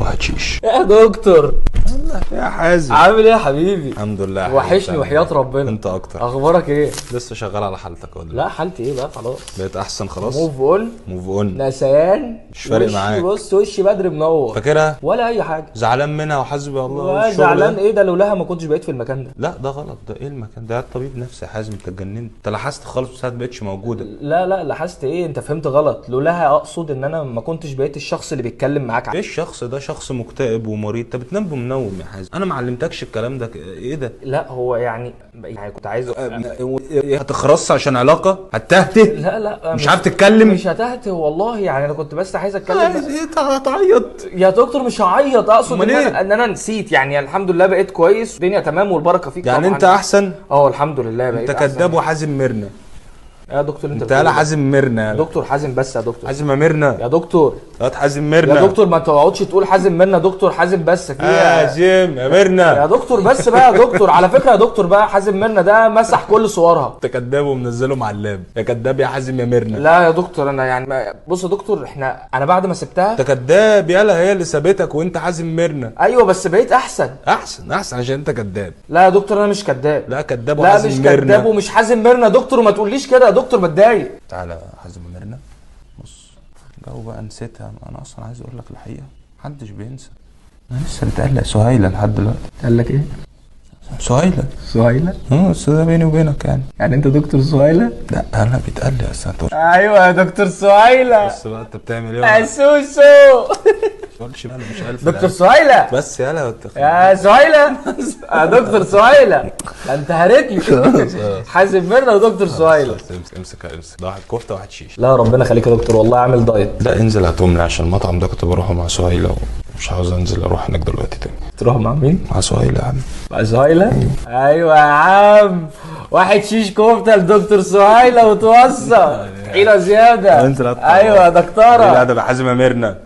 واحد شيش. يا دكتور يا حازم، عامل ايه يا حبيبي؟ الحمد لله يا حبيبي. وحشني وحياة ربنا. انت اكتر. اخبارك ايه؟ لسه شغال على حالتك ولا؟ لا حالتي ايه بقى، خلاص بقيت احسن خلاص. move on، move on. نسيان، مش فارق معاك. بص وشي بدر منور. فاكرها؟ ولا اي حاجة. زعلان منها وحاسب الله والشغل زعلان ده؟ ايه ده؟ لولاها ما كنتش بقيت في المكان ده. لا ده غلط، ده ايه المكان ده؟ طبيب نفسي يا حازم، انت اتجننت، انت لحست خالص من ساعة ما بقتش موجودة. لا لا لحست ايه؟ انت فهمت غلط. لولاها اقصد ان انا ما كنتش بقيت الشخص اللي بيتكلم معاك. ايه الشخص ده؟ شخص مكتئب ومريض، انت بتنام بمنوم يا حازم، انا ما علمتكش الكلام ده. ايه ده؟ لا هو يعني كنت عايز هتخرص عشان علاقة؟ هتهته؟ لا لا مش عارف تتكلم؟ مش هتهته والله، يعني انا كنت بس عايز اتكلم. عايز ايه؟ هتعيط يا دكتور؟ مش هعيط، اقصد ان إيه؟ انا نسيت يعني. الحمد لله بقيت كويس، الدنيا تمام والبركة فيك. يعني طبعا. انت احسن؟ اه الحمد لله بقيت انت كداب وحازم ميرنا يا دكتور. انت يالا حازم ميرنا. يا دكتور حازم بس يا دكتور. حازم ميرنا يا دكتور. يا حازم ميرنا يا دكتور، ما تقعدش تقول حازم ميرنا. دكتور حازم بس في حازم يا ميرنا يا دكتور بس بقى يا دكتور. على فكرة يا دكتور بقى، حازم ميرنا ده مسح كل صورها. انت كداب ومنزلة مع ال lap يا كداب يا حازم يا ميرنا. لا يا دكتور انا يعني بص يا دكتور، احنا انا بعد ما سبتها. انت كداب، يالا هي اللي سابتك وانت حازم ميرنا. ايوه بس بقيت احسن. احسن احسن عشان انت كداب. لا يا دكتور انا مش كداب. لا كداب وحازم ميرنا. لا مش كداب ومش حازم ميرنا يا دكتور، وما تقوليش كده يا دكتور بتضايق. تعالى حازم ميرنا، بص جو بقى نسيتها. انا اصلا عايز اقول لك الحقيقة، محدش بينسى. انا لسه بتقلق سهيلة لحد دلوقتي. قال لك ايه؟ سهيلة. سهيلة؟ اه بس ده بيني وبينك يعني. يعني انت دكتور سهيلة؟ لا انا بيتقلق اصلا. ايوه يا دكتور سهيلة. بس بقى انت بتعمل ايه؟ يا سوسو. تقولش بقى مش الف دكتور سهيلة بس. يالا يا سهيلة يا دكتور سهيلة، ده انت هرتني. حازم ميرنا ودكتور سهيلة. امسك امسك، ده واحد كفته واحد شيش. لا ربنا يخليك يا دكتور، والله عامل diet. لا انزل هاتهم لي عشان المطعم ده كنت بروحه مع سهيلة ومش عاوز انزل اروح هناك دلوقتي تاني. تروح مع مين؟ مع سهيلة يا عم. مع سهيلة؟ ايوه يا عم، واحد شيش كفته لدكتور سهيلة وتوصى حيله زيادة. انزل. ايوه يا دكتورة. لا ده حازم ميرنا.